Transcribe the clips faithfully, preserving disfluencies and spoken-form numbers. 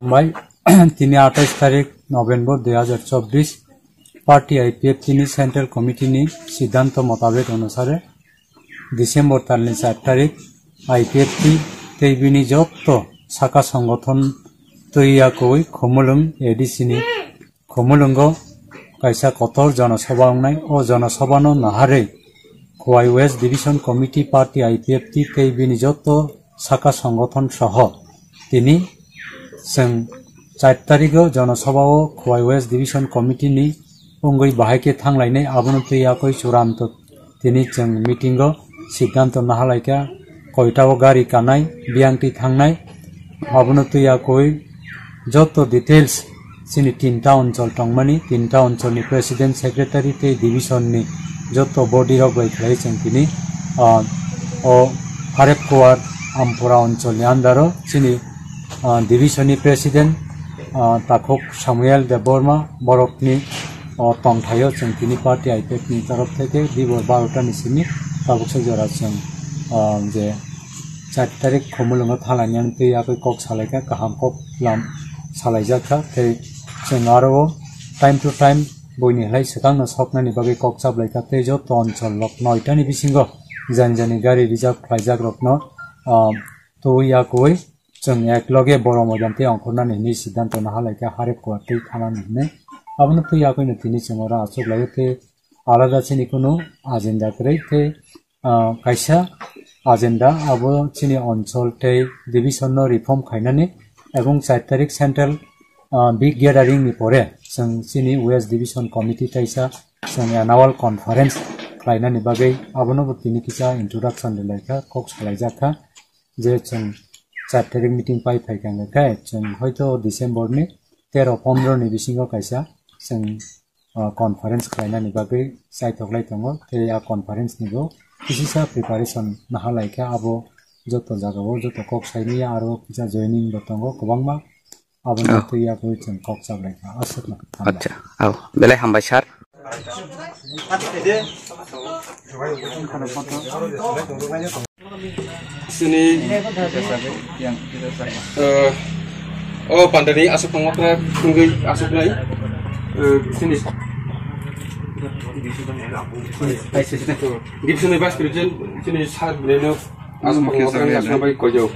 Bai, tini atais tarik November dui hajar chobbish, party I P F T ni Central Committee ni siddhanto motabek onusare December talni char tarik I P F T tei bini jotto saka songothon twi yakwi Khumulwng A D C ni Khumulwngo kaisa kotor jonosoba wngnai. O jonosobano naharwi Khowai West Division Committee party I P F T tei bini jotto saka songothon soho tini chwng char tarigo jonosobao Khowai West Division Committee ni wngwi bahai khe thanglainai, abono twi yakwi churanto tini chwng meeting o siddhanto nahalaikha, koita o gari kanai, biyangtwi thangnai, abono twi yakwi joto details chini tinta onchol tongmani, tinta onchol ni president, secretary tei division ni joto body rok bai khlai chwng tini, ah, o Harep Kuwar Ampura onchol ni under o chini, ah, division ni president, ah, Takhuk Samuel Debbarma borok ni o tongthaio chwng tini party I P F ni torof theke dibor barota ni simi tabuksa jora chwng, ah, je char tarik Khumulwngo thalani ang tei yakwi kok salaikha, kaham kok lam salaijakha. Tei chwng aro o time to time buini halai swkangno soknani bagwi kok chaplaikha tei joto onchol rok noitani bisingo jani jani gari reserve khlaijak rokno, ah, twi yakwi chwng ek loge borok moidam tei ongkhornani hinwi siddhanto nahalaikha, Harep Kuwar tei thanani hinwi. Abono twi yakwino tini chwng oro achuklaio tei alada chini kunu agenda kwrwi tei, ah, kaisa agenda abo chini onchol tei division no reform khainani ebong char tarik central, ah, big gathering ni pore chwng chini West Division Committee kaisa chwng annual conference khlainani bagwi abono bo tini kisa introduction rilaikha, kok salaijakha. Je chwng char tarik meeting pai phaikha hwnkhe chwng hoito December ni tero pondro ni bisingo kaisa chwng, ah, conference khlainani bagwi chaithoklai tongo. Tei a conference ni bo kisisa preparation nahalaikha, abo joto jagao joto kok saimanya, aro kisa joining bo tongo kwbangma. Aboni twi yakwi chwng kok chaplaikha. Aswkno. Hambai. Acha, au. Belai hambai, sir. Sini, eh, o pandani aswk tongma kra tungwi aswk nai. Eh, sini. Division Vice President, sini sir Breno. Aswk tongma kra aswk bai koyo.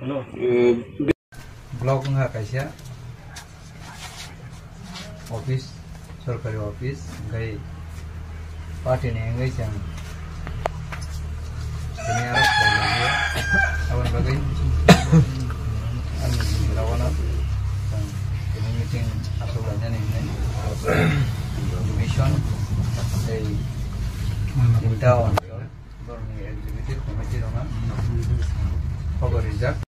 Hello. Eh, Block wngkha kaisa office, sorkari office, hwnkhe party ni wngwi chwng tini aro khlainai, aboni bagwi ani jora o no chwng tini meeting aswk lainani hinwi mission tei tinta o borokni executive committee rokno khobor rijak.